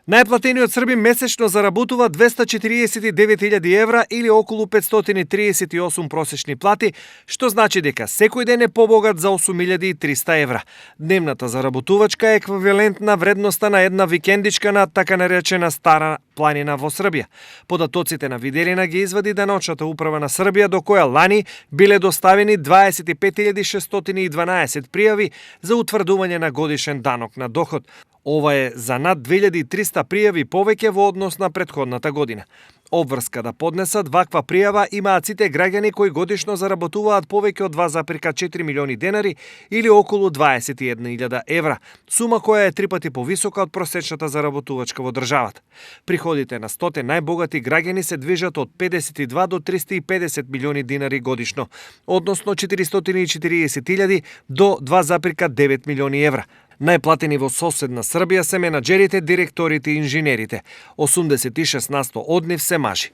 Најплатениот србин месечно заработува 249.000 евра или околу 538 просечни плати, што значи дека секој ден е побогат за 8.300 евра. Дневната заработувачка е еквивалентна вредноста на една викендичка на така наречена Стара планина во Србија. Податоците на Виделина ги извади Даночната управа на Србија, до која лани биле доставени 25.612 пријави за утврдување на годишен данок на доход. Ова е за над 2300 пријави повеќе во однос на претходната година. Обврска да поднесат ваква пријава имаат сите граѓани кои годишно заработуваат повеќе од 2,4 милиони денари или околу 21.000 евра, сума која е 3 пати повисока од просечната заработувачка во државата. Приходите на 100 најбогати граѓани се движат од 52 до 350 милиони динари годишно, односно 440.000 до 2,9 милиони евра. Најплатени во соседна Србија се менаџерите, директорите и инженерите. 86% од нив се мажи.